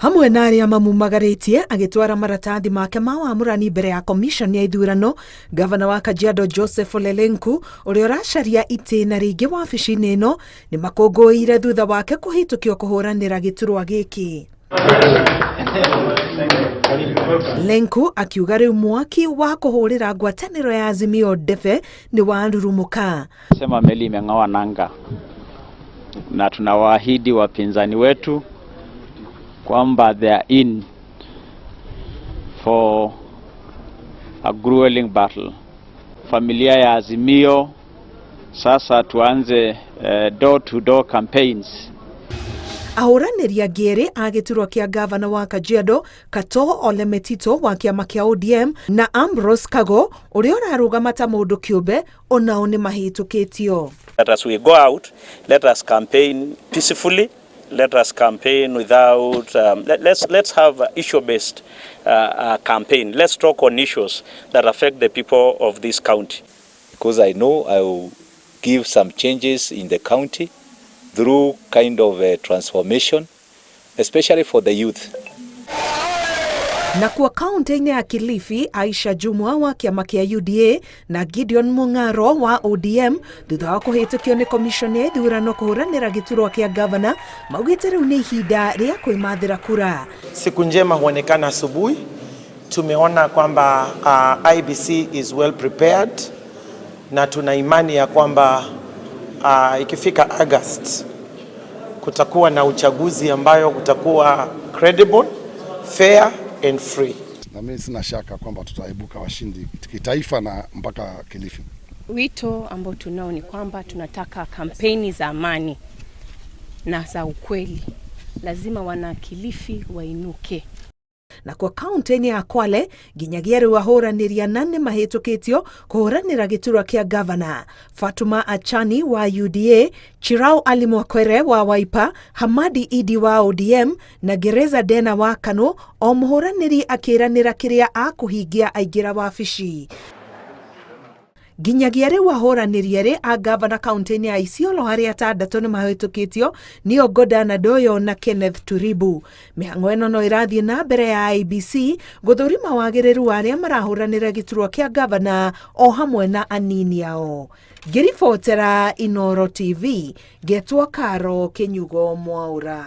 Hamwe na arĩa mamumagarĩtie agĩtwara maratathi make ma wamũrani mbere ya commission ya ithurano, gavana wa Kajiado Joseph Ole Lenku ũrĩa ũracaria itĩna rĩngĩ wabici-inĩ ĩno nĩ makũngũĩire thutha wake kũhĩtũkio kũhũranĩra gĩturwa gĩkĩ. Lenku akiuga rĩu mwaki wa kũhũrĩra ngwatanĩro ya Azimio ndebe nĩ warurumũka. Sema meli imeng'oa nanga na tunawaahidi wapinzani wetu kwamba they are in for a grueling battle. Familia ya Azimio sasa tuanze door to door campaigns. Ahũranĩri angĩ erĩ a gĩturwa kĩa gavana wa Kajiado, Katoo Ole Metito wa kĩama kĩa ODM na Ambrose Kago ũrĩa ũrarũgama ta mũndũ kĩũmbe onao nĩ mahĩtũkĩtio. That as we go out, let us campaign peacefully, let us campaign without, let's have issue-based campaign. Let's talk on issues that affect the people of this county. Because I know I will give some changes in the county through kind of a transformation, especially for the youth. Na kuo kaunti-inĩ ya Kilifi, Aisha Jumwa wa kĩama kĩa UDA na Gideon Mung'aro wa ODM thutha wa kũhĩtũkio nĩ commission ya ithurano kũhũranĩra gĩturwa kĩa gavana maugĩte rĩu nĩ ihinda rĩa kwĩmathĩra kura. Siku njema huonekana asubuhi. Tumeona kwamba IEBC is well prepared na tuna imani ya kwamba ikifika August kutakuwa na uchaguzi ambayo kutakuwa credible, fair and free. Na mimi sina shaka kwamba tutaibuka washindi kitaifa na mpaka Kilifi. Wito ambao tunao ni kwamba tunataka kampeni za amani na za ukweli. Lazima wana Kilifi wainuke. Na kwa kaunti-inĩ ya Kwale nginyagia rĩu ahũranĩri ana nĩ mahĩtũkĩtio kũhũranĩra gĩturwa kĩa gavana. Fatuma Achani wa UDA, Chirau Ali Mwakwere wa Wiper, Hamadi Idi wa ODM na Gereza Dena wa KANU, o mũhũranĩri akĩranĩra kĩrĩa akũhingia aingĩra wabici. Nginyagia rĩu ahũranĩri erĩ a gavana kaunti-inĩ ya Isiolo harĩa atandatũ nĩ mahĩtũkĩtio nĩo Godana Doyo na Kenneth Turibu. Mĩhang'o ĩno no ĩrathiĩ na mbere ya IEBC gũthũrima wagĩrĩru wa arĩa marahũranĩra gĩturwa kĩa gavana o hamwe na anini ao. Ngĩribotera Inooro TV, ngetwo Karo Kĩnyugo Mwaũra.